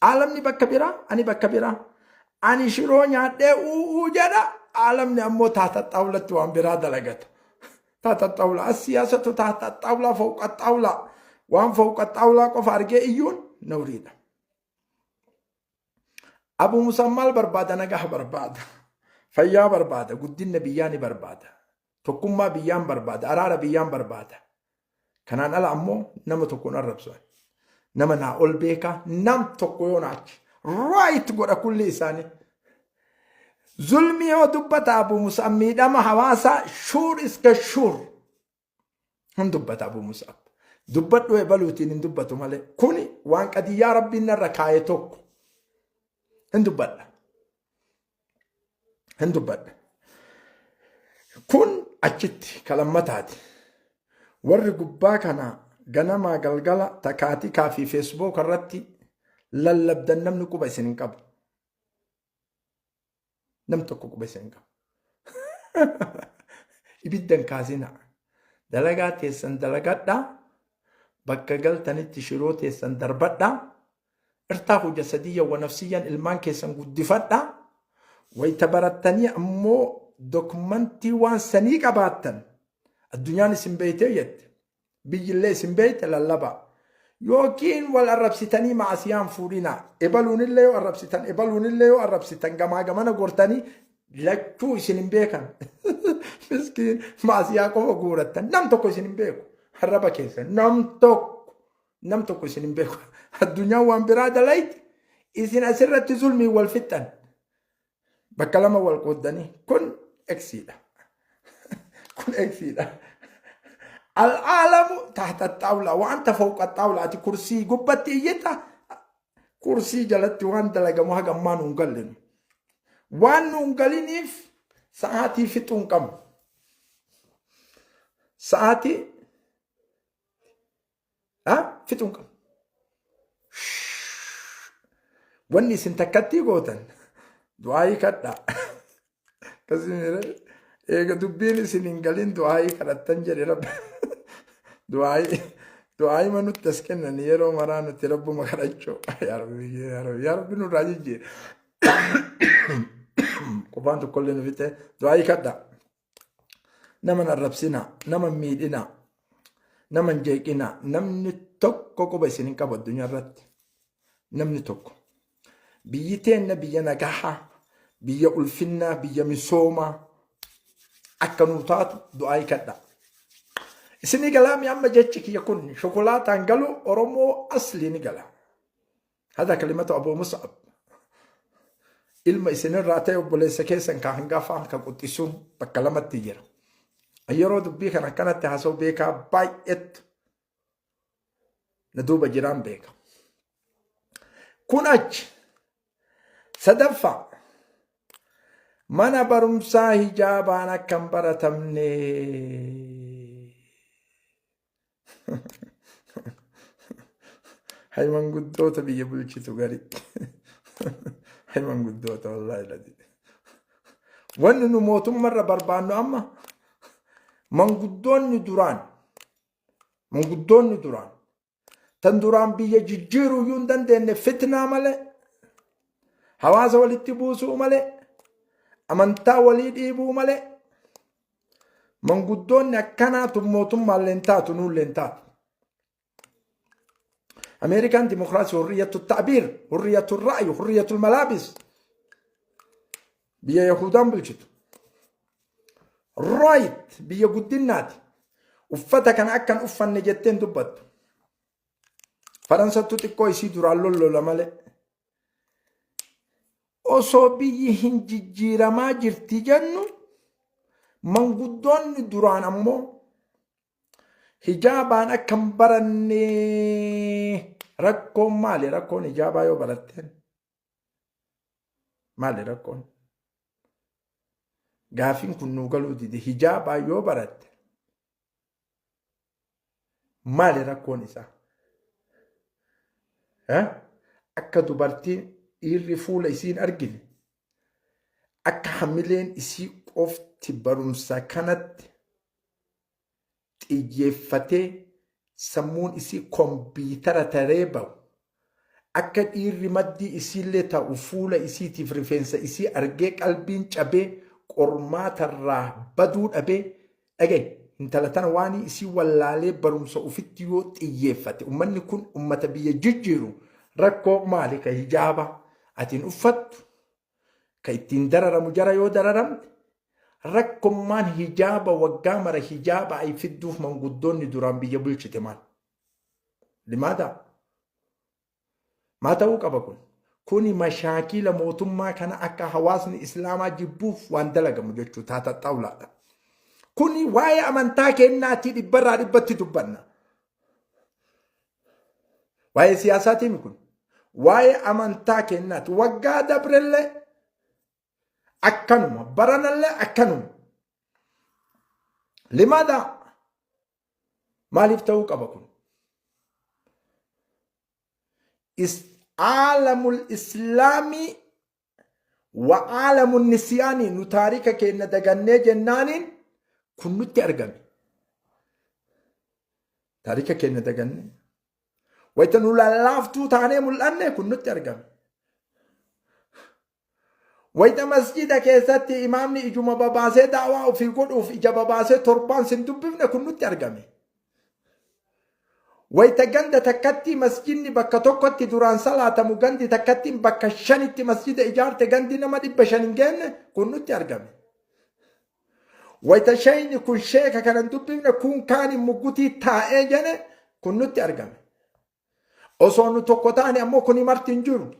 Aalamni bakka biraa, ani bakka biraa. Ani shiroo nyaadhee u'uu jedha. Aalamni ammoo taata xaawulatti waan biraa dalagata. Taata xaawulaa as siyaasatu taata xaawulaa fooqa xaawulaa waan fooqa xaawulaa qofa argee iyyuun nawriidha. Abu Musaan maal barbaada? Nagaa barbaada. Fayyaa barbaada. Guddinna biyyaa ni barbaada. Tokkummaa biyyaan barbaada. Araara biyyaan barbaada. Kanaan ala ammoo nama tokkoon arrabsu. Nama naa ol beekaa nam tokko yoo naachi. Right godha kulli isaanii. Zulmii yoo dubbata Abu Musaan miidhama hawaasaa shuur iska shuur. Hin dubbata Abu Mus'ab. Dubbadhu ebaluutiin hin dubbatu malee. Kuni waan qadiyyaa Rabbiin narra kaaye tokko. Hin dubbadha. Hin dubbadha. Kun achitti kalammataati. Warri gubbaa kana ganamaa galgala takaatikaa fi feesbuuka irratti lallabdan namni quba isin hin qabu. Nam tokko quba isin hin qabu. Ibidda hin kaasinaa. Dalagaa teessan dalagadhaa. Bakka galtanitti shiroo teessan darbadhaa. Irtaahu jasadiyyan wa nafsiyyan ilmaan keessan guddifadhaa. Wayita barattanii ammoo dokumantii waan sanii qabaattan addunyaan isin beeytee jette. Biyyillee isin beeyte lallabaa. Yookiin wal arrabsitanii ma'asiyaan fuudhinaa. Ebaluunillee yoo arrabsitan, ebaluunillee yoo arrabsitan gamaa gamana gortanii lachuu isin hin beekan. Miskiin ma'asiyaa qofa guurattan. Nam tokko isin hin beeku. Arraba keessan nam tokko nam tokko isin hin beeku. Addunyaan waan biraa dalayti isin asirratti zulmii wal fixxan. Bakka lama wal qooddanii kun eksiidha. Kun eksiidha. Al'aalamu tahta xaawlaa wanta fawqa xaawlaa ati kursii gubbatti iyyita kursii jalatti waan dalagamu haga ammaa nuun gallinu. Waan nuun galiniif sa'aatii fixuu hin qabnu. Sa'aatii fixuu hin qabnu. Wanni isin takkattii gootan du'aayii kadhaa. Akkasii eega dubbiin isin hin galin du'aayii kadhattan jedhe rabbi. Du'aayii du'aayii ma nutti as kennan yeroo maraa nuti rabbuma kadhachuu. Yaa rabbi yaa rabbi yaa rabbi nurraa jijjiira. Qofaan tokkollee nu fixe du'aayii kadhaa. Nama hin arrabsinaa, nama hin miidhinaa, nama hin jeeqinaa. Namni tokko quba isin hin qabu addunyaa irratti. Namni tokko. Biyyi teenna biyya nagahaa, biyya ulfinnaa, biyya misoomaa akka nuu taatu du'aa kadhaa. Isinii galaami amma jechi kiyya kun shokolaataan galu Oromoo asli ni gala. Hada kalimatu Abu Mus'ab. Ilma isinirraa ta'e obboleessa keessan ka hangafaa ka quxisuu bakka lamatti jira. Yeroo dubbii kana akkanatti haasa'u beekaa baay'eetu na duuba jiraan beeka. Kun achi sadaffaa mana barumsaa hijaabaan akka hin baratamne. Hay manguddoota biyya bulchitu gari. Hay manguddoota wallaahi ladi. Wanni nu mootummarra barbaannu amma manguddoonni duraan manguddoonni duraan tan duraan biyya jijjiiruu iyyuu hin dandeenye fitnaa malee hawaasa walitti buusuu malee amantaa walii dhiibuu malee Manguddoonni akkanaa tun mootummaallee hin taatu nuullee hin taatu. Ameerikaan dimokiraasii hurriyyatu ta'biir, hurriyyatu ra'yi, hurriyyatu malaabis biyya Yahudaan bulchitu. Right biyya guddinnaati. Uffata kana akkan uffanne jetteen dubbattu. Faransattu xiqqoo isii duraan lollola malee. Osoo biyyi hin jijjiiramaa jirti jennu manguddoonni duraan ammoo hijaabaan akka hin baranne rakkoon maali? Rakkoon hijaabaa yoo baratteen maali rakkoon? Gaafiin kun nuu galuu dide hijaabaa yoo baratte Maali rakkoon isaa? Akka dubartiin dhiirri fuula isiin argine akka hamileen isii qofti barumsa kanatti xiyyeeffatee sammuun isii kompiitara taree bahu Akka dhiirri maddii isiillee taa'u fuula isiitiif rifeensa isii argee qalbiin cabee qormaatarraa baduu dhabee dhagaye intala tana waan isii wallaalee barumsa ufitti yoo xiyyeeffate ummanni kun ummata biyya jijjiiru. Rakkoo maali ka hijaaba atiin uffattu ka ittiin dararamu jara yoo dararamte? Rakkommaan hijaaba waggaa mara hijaaba ay fidduuf manguddoonni duraan biyya bulchite maal? Limaadaa? Maa ta'uu qaba kun? Kuni mashaakiila mootummaa kana akka hawaasni islaamaa jibbuuf waan dalagamu jechuu taata xawlaadha. Kuni waa'ee amantaa kennaatii dhibbarraa dhibbatti dubbanna. Waa'ee siyaasaatiin kun. Waa'ee amantaa kennaati. Waggaa dabrellee akkanuma, baranallee akkanuma. Limaadhaa? Maaliif ta'uu qaba kun? Aalamul islaamii wa aalamun nisyaanii nu taarika keenya dagannee jennaaniin kun nutti argame. Taarika keenya dagannee. Wayita nu lallaaftuu taanee mul'anne kun nutti argame. Wayita masjida keessatti imaamni ijuma babaasee daawaa ofii godhuuf ija babaasee torbaan sin dubbifne kun nutti argame. Wayita ganda takkatti masjidni bakka tokkotti duraan salaatamu gandi takkattiin bakka shanitti masjida ijaarte, gandi nama 500 hin geenne, kun nutti argame. Wayita shayni kun sheeka kana hin dubbifne kun kaan muggutii taa'ee jene kun nutti argame. Osoo nu tokko taane ammoo kuni marti hin jiru.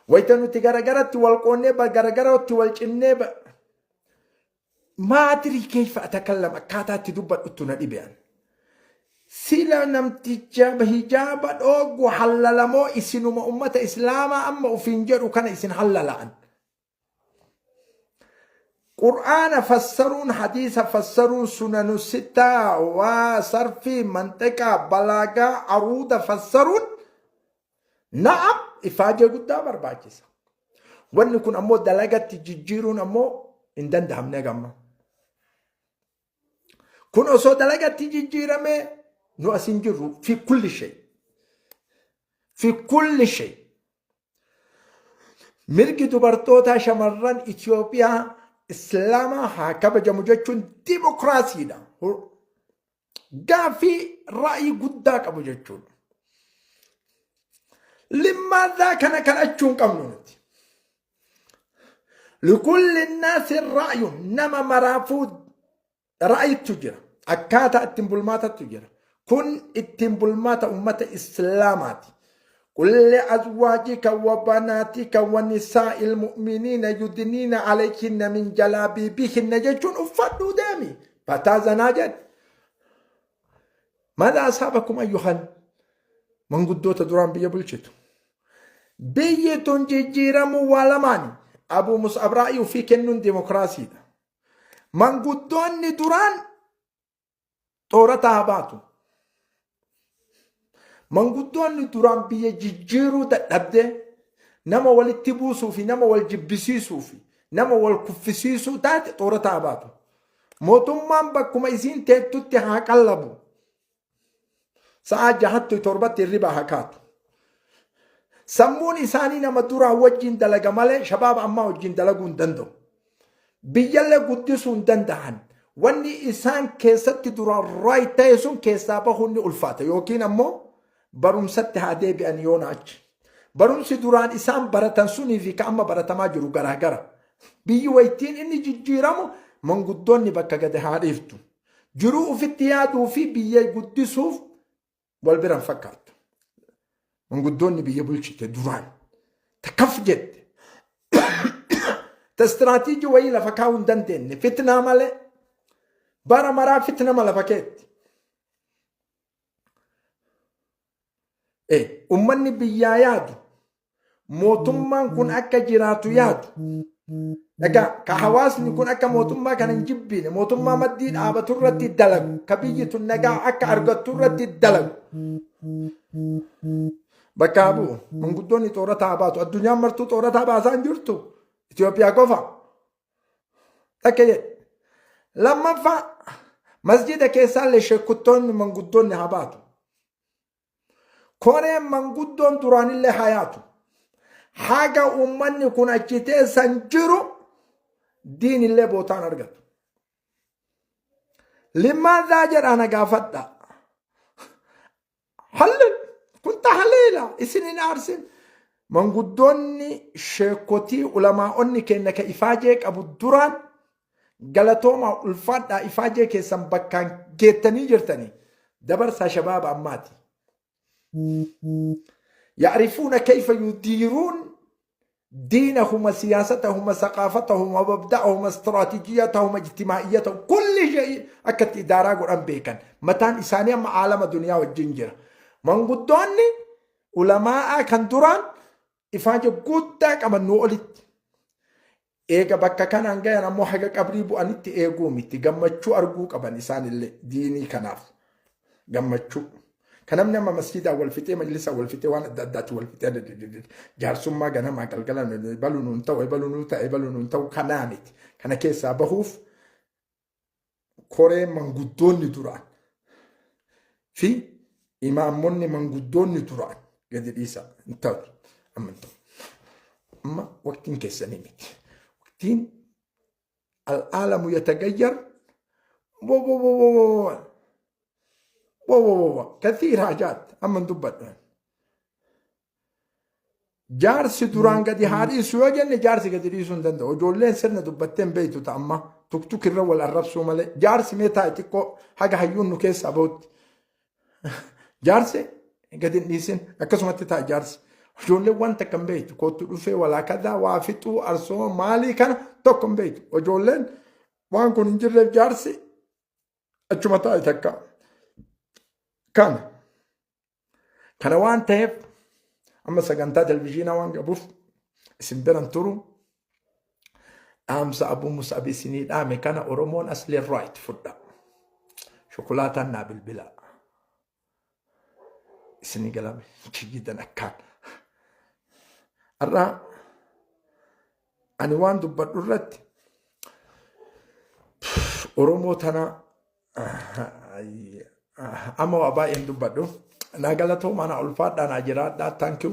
Wayita nuti garagaratti wal qoonnee garagaratti wal cinnee maatirii keessa atakallam akkaataa itti dubbadhuttu na dhibe an. Sila namticha hijaaba dhooggu hallalamoo isinuma ummata islaamaa amma ofiin jedhu kana isin hallala'an? Qur'aana fassaruun, hadiisa fassaruun, sunanu sittaa, waa sarfii, manxiqaa, balaagaa, aruuda fassaruun na'am ifaajee guddaa barbaachisa. Wanni kun ammoo dalagatti jijjiiruun ammoo hin danda'amne gamma. Kun osoo dalagatti jijjiiramee nu as hin jirru fi kulli shay. Fi kulli shay. Mirgi dubartootaa shamarran Itoophiyaa Islaamaa haa kabajamu jechuun dimokiraasiidha. Gaaffii ra'ii guddaa qabu jechuudha. Limmaadaa kana kadhachuu hin qabnu nuti. Likulli naasi ra'yun, nama maraafuu ra'ayittu jira. Akkaataa ittiin bulmaatattu jira. Kun ittiin bulmaata ummata Islaamaati. Qul li azwaajika wa banaatika wa nisaa'il mu'miniina yudniina alayhinna min jalaabiibihinna jechuun uffadhuu deemi. Fataa zanaa jedhe. Maal asaabakum ayyuhal manguddoota duraan biyya bulchitu? Biyyi tun jijjiiramuu waa lamaani. Abuu Mus'ab raa'ii ofii kennuun dimokiraasiidha. Manguddoonni duraan xoorataa haa baatu. Manguddoonni duraan biyya jijjiiruu dadhabdee nama walitti buusuu fi nama wal jibbisiisuu fi nama wal kuffisiisuu taate xoorataa haa baatu. Mootummaan bakkuma isiin teettutti haa qallabu. Sa'aa jahatti torbatti hirribaa haa kaatu. Sammuun isaanii nama duraa wajjin dalaga malee shabaaba ammaa wajjin dalaguu hin danda'u. Biyyallee guddisuu hin danda'an. Wanni isaan keessatti duraan raayit ta'e sun keessaa bahuun ni ulfaata yookiin ammoo barumsatti haa deebi'an yoona achi. Barumsi duraan isaan baratan sunii fi ka amma baratamaa jiru garaagara. Biyyi waytiin inni jijjiiramu manguddoonni bakka gadi haa dhiiftu. Jiruu ofitti yaaduu fi biyya guddisuuf wal bira hin fakkaattu. Manguddoonni biyya bulchite duraan takkaf jette. Ta istiraatiijii wayii lafa kaa'uu hin dandeenye fitnaa malee bara maraa fitnama lafa keetti. Ummanni biyyaa yaadu, mootummaan kun akka jiraatu yaadu. Egaa ka hawaasni kun akka mootummaa kana hin jibbiine, mootummaa maddii dhaabatu irratti dalagu, ka biyyi tun nagaa akka argattu irratti dalagu. Bakka haa bu'u, manguddoonni xoorataa haa baatu, addunyaan martuu xoorataa baasaa hin jirtu, Itoophiyaa qofa. Takka jedhe. Lammaffaa, masjida keessaallee sheekuttoonni manguddoonni haa baatu. Koreen manguddoon duraanillee hayaatu. Haga uummanni kun achi teessan jiru diinillee bootaan argatu. Limaadhaa jedhaa na gaafadha. Hallil kun tahliila isin hin aarsin. Manguddoonni, sheekotii, ulamaa'onni keenya ka ifaajee qabu duraan galatoomaa, ulfaadhaa, ifaajee keessan bakkaan geettanii jirtanii dabarsaa shabaaba ammaati. يعرفون كيف يديرون دينهم وسياستهم وثقافتهم ومبدأهم واستراتيجيتهم واجتماعيتهم، كل شيء. Akkatti idaaraa godhan beekan. Mataan isaanii amma aalama duniyaa wajjin jira. Manguddoonni ulamaa'aa kan duraan ifaaje guddaa qaban nu olitti. Eega bakka kanaan gayan ammoo haga qabrii bu'anitti eeguu miti, gammachuu arguu qaban isaanillee diinii kanaaf gammachuu. Kan namni amma masjiidaan wal fixee, majlisaan wal fixee, waan adda addaatti wal fixee, jaarsummaa ganamaa galgala baluu nuun ta'u, ebaluu nuu ta'e, ebaluu nuun ta'u kanaa miti. Kana keessaa bahuuf koree manguddoonni duraan fi imaamonni manguddoonni duraan gadi dhiisa hin ta'u, amma hin ta'u. Amma waqtiin keessanii miti. Waqtiin العالم يتغير wo wo wo wo wo wo wo wo wo كثير حاجات amma hin dubbadhu. Jaarsi duraan gadi haa dhiisu yoo jenne, jaarsi gadi dhiisuu hin danda'u. Ijoolleen sirna dubbattee hin beektu ta'a, amma tuktuk irra wal arrabsuu malee. Jaarsi mee taa'e xiqqoo haga hayyuun nu keessaa bahutti. Jaarsi gadi hin dhiisin, akkasumatti ta'a jaarsi. Ijoolleen wanta akka hin beektu, kootu dhufee walaa kadaa waa fixuu arsoo maalii kana tokko hin beektu. Ijoolleen waan kun hin jirreef jaarsi achuma taa'e takka. Kana. Kana waan ta'eef amma sagantaa televizyiinaa waan qabuuf isin biran turu. Dhaamsa Abuu Mus'ab isinii dhaame kana Oromoon asli right fudha. Shokolaataan naa bilbilaa. Isinii galame kiyyidan akkaan. Har'a ani waan dubbadhu irratti Oromoo tana amma waa baay'een dubbadhu. Naa galatoomaa, naa ulfaadhaa, naa jiraadhaa. Thank you.